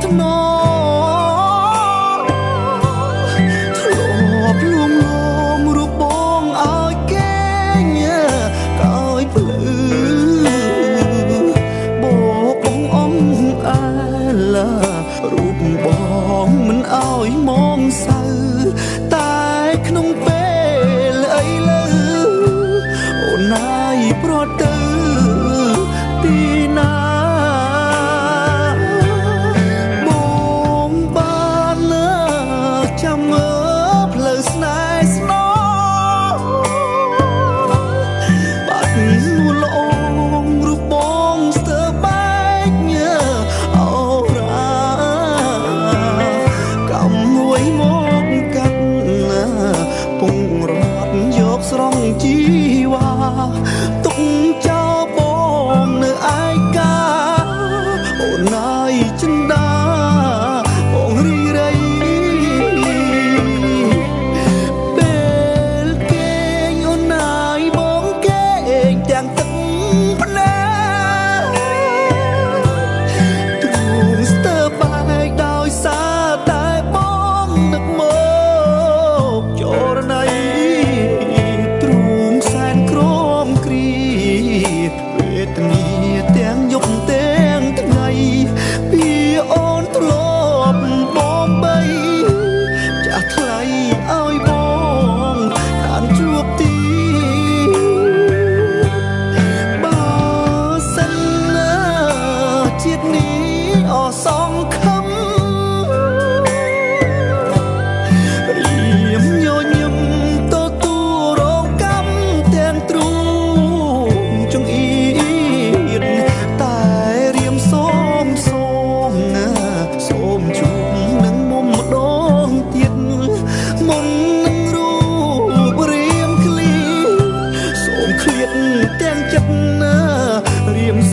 ថ្នធ្លាប់លួងលោមរូបបងឲ្យគេញើកោយភ្លឺបោកបងអងអែឡារូបបងមិនឲ្យមងសៅតែក្នុងពេលអីលើអូនណាយប្រត់ទៅទីណាបងបានចាំមើលផ្លូវស្នេហ៍ស្នងបាត់នួនល្អងរូបបងស្ទើរបែកញើអូរ៉ាកម្មមួយមកកាត់ពងរត់យកស្រង់ជីវ៉ាទុកចោលបងនៅឯកាអូនណាយចិន្តាបងរីរៃពេលគេងអូនណាយបងគេងទាំងទឹកភ្នែកទ្រូងស្ទើរបែកដោយសារតែបងនឹកមកចរណៃទ្រូងសែនក្រមគ្រាវេទនាទាំងយប់ទាំងថ្ងៃពីអូនធ្លាប់បងបីចាស់ថ្លៃឲ្យបងខានជួបទីបើសិនណាជាតិនេះអសង្ឃឹមរៀមញញឹមទទួលរងកម្មទាំងទ្រូងចង្អៀតតែរៀមសូមសូមណាសូមជួបនឹងមុំម្ដងទៀតមុន